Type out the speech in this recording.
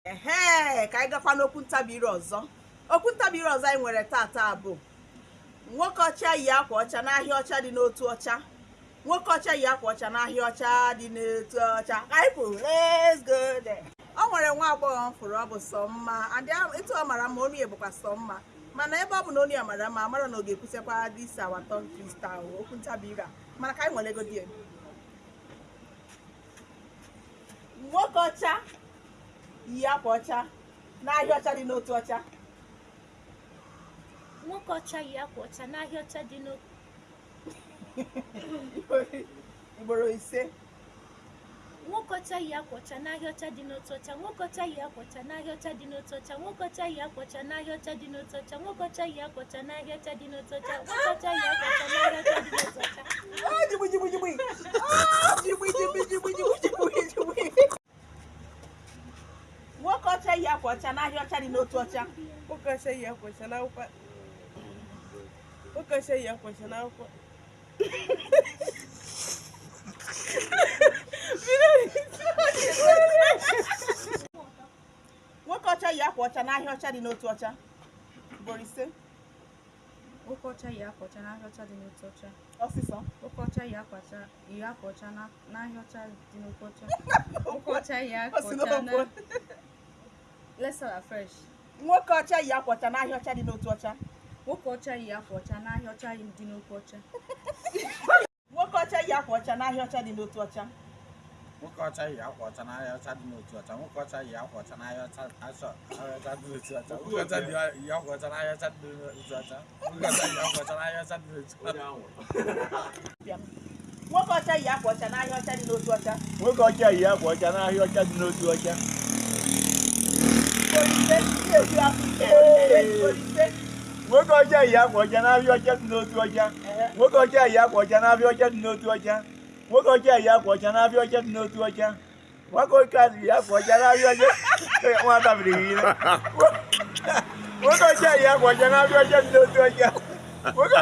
Ehe, ka anyị gakwa n'okwu ntabi ire ọzọ. Okwu ntabi ire ọzọ anyị nwere tata bụ nwoke ọcha yi akwa ọcha n'ahịa ọcha dị n'otu ọcha. Nwoke ọcha yi akwa ọcha n'ahịa ọcha dị n'otu ọcha. Ka anyị pụrụ, let's go there. O nwere nwa agbọghọ m fụrụ, ọ bụ sọ mma, and etu ọ mara mma, onu ya bụkwa sọ mma, mana ebe ọ bụ na onu ya mara mma, mara na ọ ga-ekwusekwa this our tongue twister, okwu ntabi ire a. Mana ka anyị nwere ego dị ya. Nwoke ọcha yi akwa ọcha n'ahịa ọcha dị n'otu ọcha. Nwoke ọcha yi akwa ọcha n'ahịa ọcha dị n'otu. Ugboro 5. Nwoke ọcha yi akwa ọcha n'ahịa ọcha dị n'otu ọcha. Nwoke ọcha yi akwa ọcha n'ahịa ọcha dị n'otu ọcha. Nwoke ọcha yi akwa ọcha n'ahịa ọcha dị n'otu ọcha. Nwoke ọcha yi akwa ọcha n'ahịa ọcha dị n'otu ọcha. Nwoke ọcha yi akwa ọcha n'ahịa ọcha dị n'otu ọcha. Ah, jigbi jigbi jigbi. Ah, jigbi jigbi jigbi jigbi jigbi jigbi. Nwoke ọcha yi akwa ọcha n'ahịa ọcha dị n'otu ọcha. Nwoke ọcha yi akwa ọcha n'akwụkwọ. Nwoke ọcha yi akwa ọcha n'akwụkwọ. Nwoke ọcha yi akwa ọcha n'ahịa ọcha dị n'otu ọcha. Ugboro 5. Nwoke ọcha yi akwa ọcha n'ahịa ọcha dị n'otu ọcha. Ọsịsọ. Nwoke ọcha yi akwa ọcha yi akwa ọcha n'ahịa ọcha dị n'otu ọcha. Nwoke ọcha yi akwa Ọ sị ọcha na n'okwu. Let's start afresh. Nwoke ọcha yi akwa ọcha n'ahịa ọcha dị n'otu ọcha. Nwoke ọcha yi akwa ọcha n'ahịa ọcha dị n'otu ọcha. Nwoke ọcha yi akwa ọcha n'ahịa ọcha dị n'otu ọcha. Nwoke ọcha yi akwa ọcha n'ahịa ọcha dị n'otu ọcha. Nwoke ọcha yi akwa ọcha n'ahịa ọcha asọ ahịa ọcha dị n'otu ọcha. Nwoke ọcha yi akwa ọcha n'ahịa ọcha dị n'otu ọcha. Nwoke ọcha yi akwa ọcha n'ahịa ọcha dị n'otu ọcha. Nwoke ọcha yi akwa ọcha n'ahịa ọcha dị n'otu ọcha. Nwoke ọcha yi akwa ọcha n'ahịa ọcha dị n'otu ọcha. Ugboro 5. Ị na-ekwu afọ ike. Ugboro 5. Nwoke ọcha yi akwa ọcha n'ahịa ọcha dị n'otu ọcha. Nwoke ọcha yi akwa ọcha n'ahịa ọcha dị n'otu ọcha. Nwoke ọcha yi akwa ọcha n'ahịa ọcha dị n'otu ọcha. Nwoke ọcha yi akwa ọcha n'ahịa ọcha. Nwa tabiri gị ile. Nwoke ọcha yi akwa ọcha n'ahịa ọcha dị n'otu ọcha. Nwoke